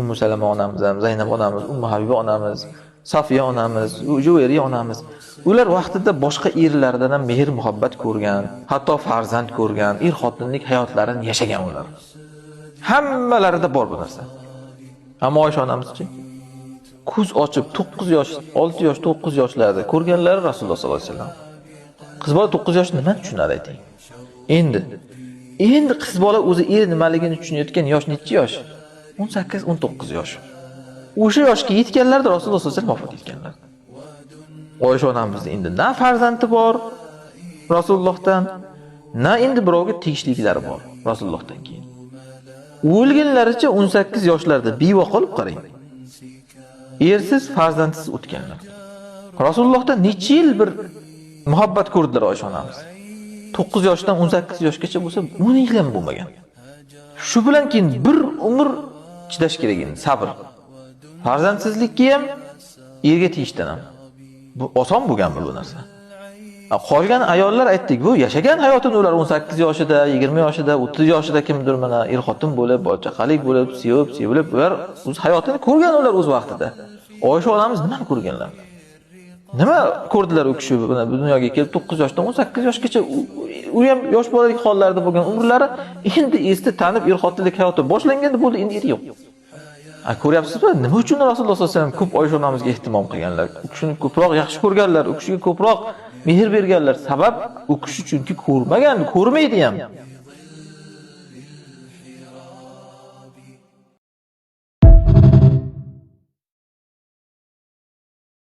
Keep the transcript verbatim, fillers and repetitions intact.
Ummu Salama onamiz ham, Zaynab onamiz, Ummu Habiba onamiz, Safiya onamiz, Juvayriya onamiz. Ular vaqtida boshqa erlardan ham mehr-muhabbat ko'rgan, hatto farzand ko'rgan, er-xotinlik hayotlarini yashagan ular. Hammalarida bor bu narsa. Ammo Oysha onamizchi? Ko'z ochib, to'qqiz yosh, olti yosh, to'qqiz yoshlarda ko'rganlari Rasululloh sollallohu alayhi vasallam. Qiz bola to'qqiz yosh nimani tushunadi, ayting? Endi, endi qiz bola o'zi er nimaligini tushunayotgan yosh nechi yosh? O'n sakkiz, o'n to'qqiz yosh. O'sha yoshga yetganlarda Rasululloh sollallohu alayhi vasallam vafot etganlar. Oysha onamizni endi na farzandi bor Rasulullohdan, na endi birovga tegishliklari bor Rasulullohdan keyin. O'lgunlaricha o'n sakkiz yoshlarda beva qolib, qarang. Ersiz, farzandsiz o'tganlar. Rasulullohdan necha yil bir muhabbat ko'rdilar Oysha onamiz? To'qqiz yoshdan o'n sakkiz yoshgacha bo'lsa, o'n yil ham bo'lmagan. Shu bilan keyin bir umr chidash kerak endi, sabr. Farzandsizlikka ham, erga tegishdan ham. Bu oson bo'lganmi bu narsa? A, qolgan ayollar, aytdik, bu yashagan hayotini ular o'n sakkiz yoshida, yigirma yoshida, o'ttiz yoshida kimdir mana er-xotin bo'lib, bola-chaqalik bo'lib, sevib, sevilib, ular o'z hayotini ko'rgan ular o'z vaqtida. Oysha onamiz nimani ko'rganlar? Nima ko'rdilar u kishi? Mana bu dunyoga kelib, to'qqiz yoshdan o'n sakkiz yoshgacha u, u, u ham yosh boladek hollarda bo'lgan umrlari, endi esda tanib, er-xotinlik hayoti boshlanganda bo'ldi, endi eri yo'q. A, ko'ryapsizmi? Nima uchun Rasululloh sollallohu alayhi vasallam ko'p Oysha onamizga ehtimom qilganlar? U kishini ko'proq yaxshi ko'rganlar, u kishiga ko'proq mehr berganlar. Sabab, u kishi chunki ko'rmagan, ko'rmaydi ham.